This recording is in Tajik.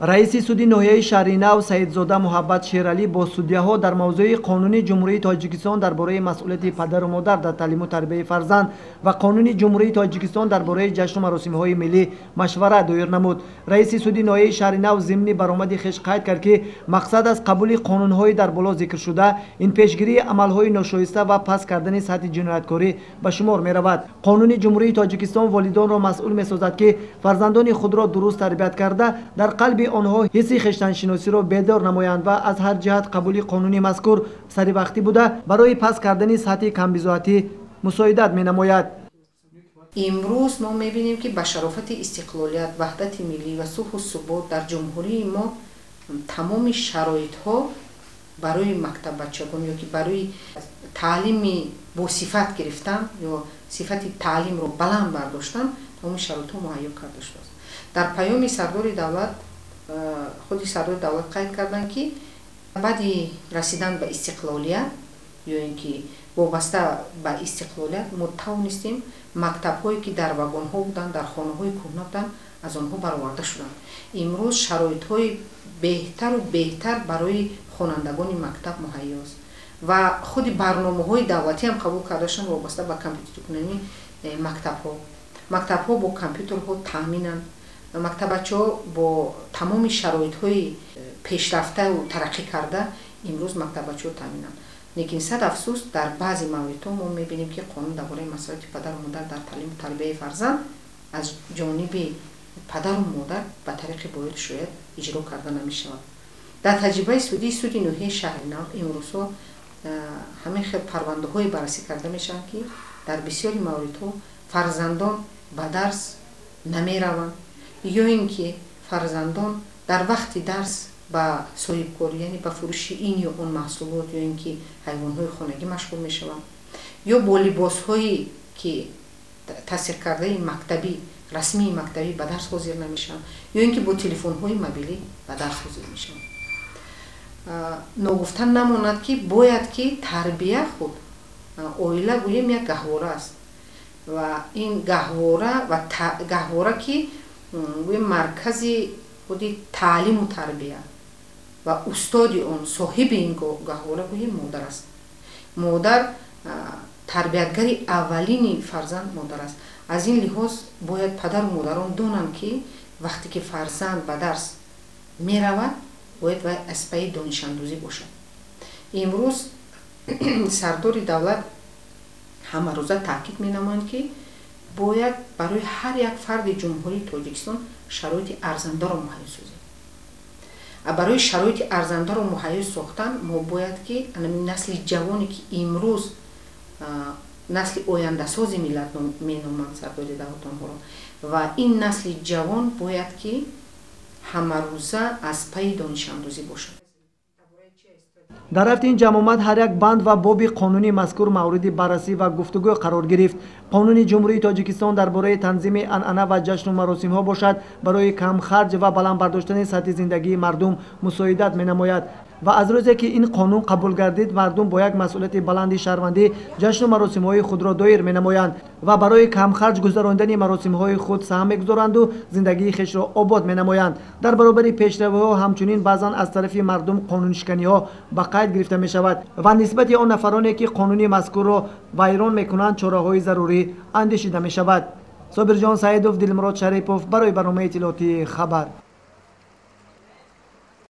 Раиси суди ноҳияи Шаҳри Нав Саидзода Муҳаббат Шералӣ бо судяҳо дар мавзӯи Қонуни Ҷумҳурии Тоҷикистон дар бораи масъулияти падару модар дар таълиму тарбияи фарзанд ва Қонуни Ҷумҳурии Тоҷикистон дар бораи ҷашну маросимҳои миллӣ машварат доир намуд. Раиси суди ноҳияи Шаҳри Нав зимни баромади хеш қайд кард, ки мақсад аз қабули қонунҳои дар боло зикршуда ин пешгирии амалҳои ношоиста ва паст кардани сатҳи ҷинояткорӣ ба шумор меравад. Қонуни Ҷумҳурии Тоҷикистон волидонро масъул месозад, ки фарзандони худро дуруст тарбият карда, дар қалби онҳо ҳисси хештаншиносиро бедор намоянд ва аз ҳар ҷиҳат қабули қонуни мазкур саривақтӣ буда, барои паст кардани сатҳи камбизоатӣ мусоидат менамояд. Имрӯз мо мебинем, ки ба шарофати истиқлолият, ваҳдати миллӣ ва сулҳу субот дар ҷумҳурии мо тамоми шароитҳо барои мактаббачагон ё ки барои таълими босифат гирифтан ё сифати таълимро баланд бардоштан тамоми шароитҳо муҳайё карда шудааст. Дар паёми сардори давлат худи сардори давлат қайд карданд, ки баъди расидан ба истиқлолият ё ин ки вобаста ба истиқлолият мо тавонистем мактабҳое, ки дар вагонҳо буданд, дар хонаҳои кӯҳна буданд, аз онҳо бароварда шуданд. Имрӯз шароитҳои беҳтару беҳтар барои хонандагони мактаб муҳайёст ва худи барномаҳои давлатӣ ҳам қабул карда шуданд вобаста ба компютеркунонии мактабҳо. Мактабҳо бо компютерҳо таъминанд, мактабачаҳо бо тамоми шароитҳои пешрафтаву тараққӣ карда имрӯз мактабачаҳо таъминанд. Лекин сад афсӯс, дар баъзе мавридҳо мо мебинем, ки қонун дар бораи масъулияти падару модар дар таълиму тарбияи фарзанд аз ҷониби падару модар ба тариқи бояду шояд иҷро карда намешавад. Дар таҷрибаи судии суди ноҳияи Шаҳри Нав имрӯзҳо ҳамин хел парвандаҳое баррасӣ карда мешаванд, ки дар бисёри мавридҳо фарзандон ба дарс намераванд ё ин ки фарзандон дар вақти дарс ба соҳибкорӣ, яъне ба фурӯши ин ё он маҳсулот ё ин ки ҳайвонҳои хонагӣ машғул мешаванд ё бо либосҳое, ки тасдиқкардаи мактабӣ, расмии мактабӣ, ба дарс ҳозир намешаванд ё ин ки бо телефонҳои мобилӣ ба дарс ҳозир мешаванд. Ногуфта намонад, ки бояд ки тарбия худ оила гӯем як гаҳвора аст ва ин гаҳвора ва гаҳвора, ки гӯем маркази худи таълиму тарбия ва устоди он, соҳиби ин гаҳвора гӯем модар аст. Модар тарбиятгари аввалини фарзанд модар аст. Аз ин лиҳоз бояд падару модарон донанд, ки вақте ки фарзанд ба дарс меравад, бояд вай аз пайи донишандӯзӣ бошад. Имрӯз сардори давлат ҳамарӯза таъкид менамоянд, ки бояд барои ҳар як фарди Ҷумҳурии Тоҷикистон шароити арзандаро муҳайё созем. Барои шароити арзандаро муҳайё сохтан мо бояд ки анами насли ҷавоне, ки имрӯз насли ояндасози миллат меноманд сардори давлат онҳоро, ва ин насли ҷавон бояд ки ҳамарӯза аз пайи донишандӯзӣ бошад. Дар рафти ин ҷамъомад ҳар як банд ва боби қонуни мазкур мавриди баррасӣ ва гуфтугӯ қарор гирифт. Қонуни Ҷумҳурии Тоҷикистон дар бораи танзими анъана ва ҷашну маросимҳо бошад, барои камхарҷ ва баланд бардоштани сатҳи зиндагии мардум мусоидат менамояд ва аз рӯзе ки ин қонун қабул гардид, мардум бо як масъулияти баланди шаҳрвандӣ ҷашну маросимҳои худро доир менамоянд ва барои камхарҷ гузарондани маросимҳои худ саҳм мегузоранду зиндагии хешро обод менамоянд. Дар баробари пешравиҳо ҳамчунин баъзан аз тарафи мардум қонуншиканиҳо ба қайд гирифта мешавад ва нисбати он нафароне, ки қонуни мазкурро вайрон мекунанд, чораҳои зарурӣ андешида мешавад. Собирҷон Саидов, Дилмурод Шарипов барои барномаи иттилоотии «Хабар».